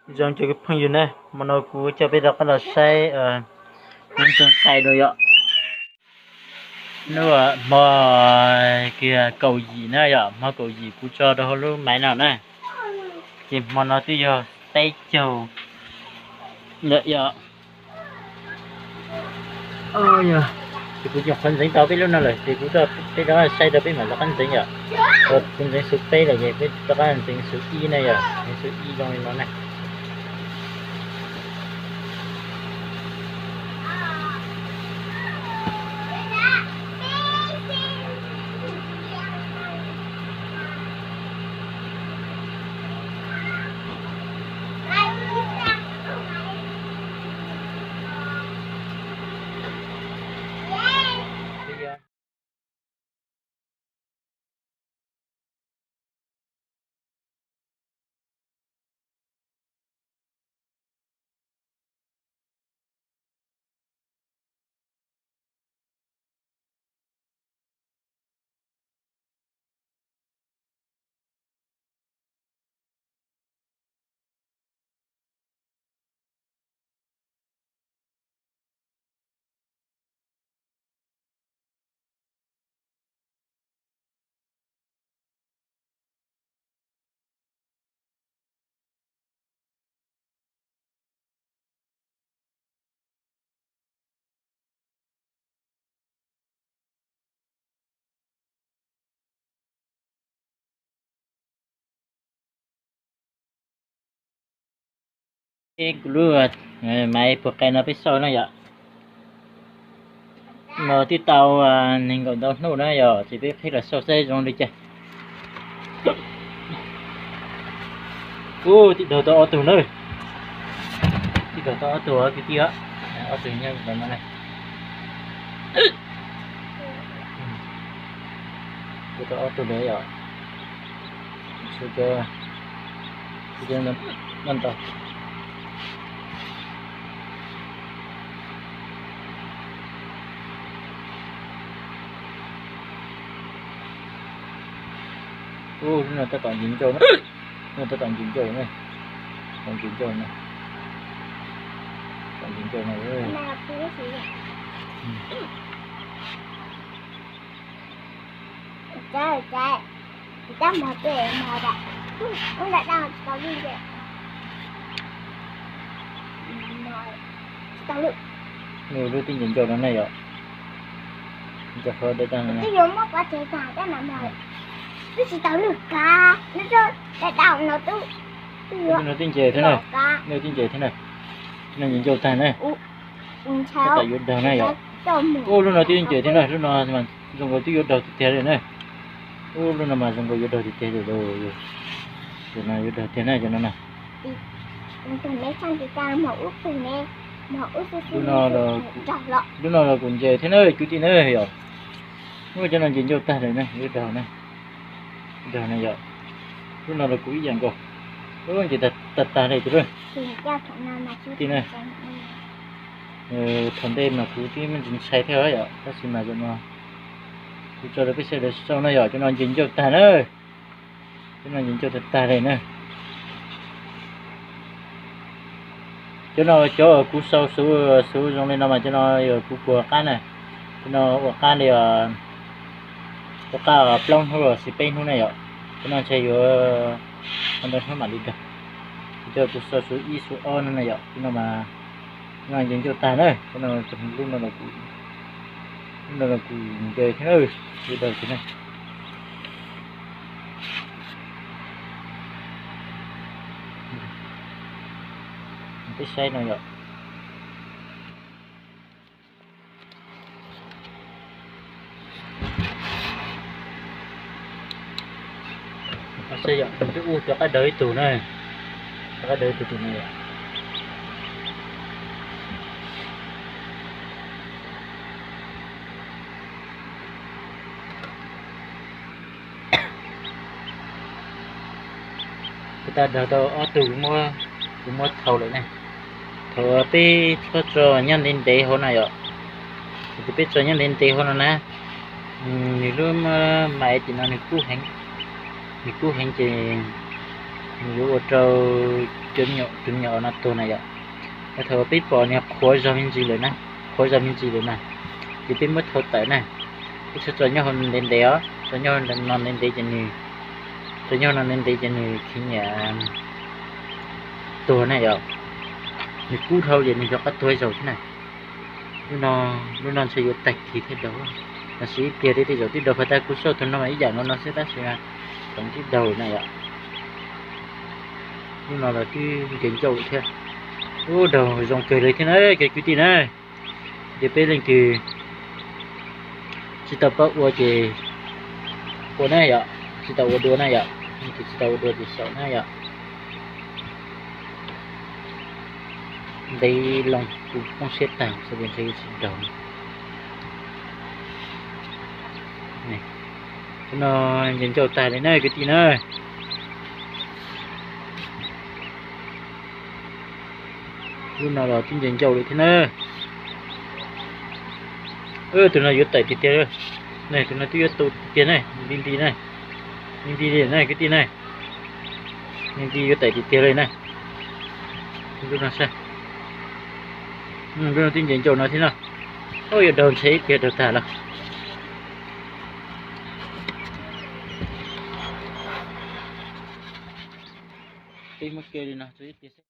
Zoo cov phooj ywg na, hmo no kuv coj peb rov qab los saib kuv ntxeev qai dua yom. Hnub hmo kiag kaum yim na yom, hmo kaum yim kuv tso rau hauv lub maiv no na, ces hmo no twb yog peb caug lawm yom. Ces kuv nyuam qhuav ntxeev tau peb lub no lawm ces kuv coj peb rov qab saib rau peb mam rov qab ntxeev yom. Kuv ntxeev xu peb lawm ces peb rov qab ntxeev xu ib na yom, ntxeev xu ib zoo li no na. Kuv lub maiv puag qe no peb xauj na yom. No twb tau nees nkaum ntau hnub na yom, ces peb qhib los xauj saib zoo li cas. Ub, twb daug tau ob tug na. Twb daug tau ob tug kwv tij, ob tug nyob ntawm no na. Twb tau ob tug lawm yom. Tshuav cov, tshuav cov no ntau. Ub, lub no tab tom ncig ncauj, lub no tab tom ncig ncauj na, tab tom ncig ncauj na, tab tom ncig ncauj na. Nws lub twb ncig ncauj no na yom. Cov qhov dawb dawb no. Lub no twb ncig thiab na, lub no twb ncig thiab na. Lub no ncig ncauj tag na. Tab tom yuav daug na yom. Ub, lub no twb ncig thiab na, lub no mas zoo nkaus twb yuav daug tiag tiag li na. Ub, lub no mas zoo nkaus yuav daug tiag tiag li lauj. Cov no yuav daug tiag na cov no na. Lub no, lub no los kuv ncig thiab na kwv tij na yom. Ub, cov no ncig ncauj tag lawm na, yuav daug na. Daug na yom. Lub no los kuv ib yam nkaus. Ub, ncig tag tag li cov lub. Kwv tij na. Thaum ntej mas kuv twb me ntsis ntshai thiab yom, tab sis mas zaum no kuv tso rau peb sawv daws xauj na yom, cov no ncig ncauj tag na. Cov no ncig ncauj tag tag li na. Cov no cov kuv sau xuv xuv zoo li no mas cov no yog kuv puag qab na. Cov no ua qab li, ua qab plaub hnub los sis peb hnub na yom. Cov no ntshe yuav ntau hnub mam li daug. Cov kuv sau xuv ib xuv ob no na yom, cov no mas, cov no ncig ncauj tag na. Cov no, lub no los kuv, lub no los kuv ncig thiab na, yuav daug thiab na. Peb saib no yom. Saib yom, twb ua rov qab daug ib tug na, rov qab daug ib tug tus no yom. Kuv tau daug tau ob tug, kuv muab thau lawm ne. Thaum peb txhob tso nyob ntev ntev hauv na yom, thaum peb tso nyob ntev ntev hauv no na, nws lub maiv tim no nws kub heev, nws kub heev ces Nws yuav ua rau cov me nyuam, tus me nyuam no tuag na yom. Thaum peb pom nws qhuav zog me ntsis lawm na, qhuav zog me ntsis lawm na, ces peb muab thau tawm na. Peb txhob tso nyob hauv ntev ntev os, tso nyob hauv no ntev ntev ces nws, tso nyob hauv no ntev ntev ces nws khiav nyiam tuag na yom. Nws kub dhau ces nws yuav qab tuag zaum thiab na. Lub no, lub no ntshe yuav tag kis thiab daug. Tam sim ib pliag tej zaum twb daug, phav tag kuv xauj tus no mas ib yam no no xwb tab sis mas tseem twb daug na yom. Lub no los twb nce ncauj thiab. Ub, daug zoo kawg li thiab na cov kwv tij na. Ces peb leej twg tsis tau paub ua ces ua na yom, tsis tau ua dua na yom, leej twg tsis tau ua dua ces xyaum na yom. Ntev loo kuv poob siab tag, xav tias ntshe yuav tsis daug. Tus no nce ncauj tag li na kwv tij na. Lub no los twb nce ncauj li thiab na. Tus no yuav tawm tiag tiag. Tus no twb yuav tu tiag na, nti nti na, nti nti li na kwv tij na. Nti nti yuav tawm tiag tiag li na. Lub no saib, lub no twb nce ncauj no thiab no. Ub, yuav daug ntshe ib pliag daug tag los. Peb muab kiag li no.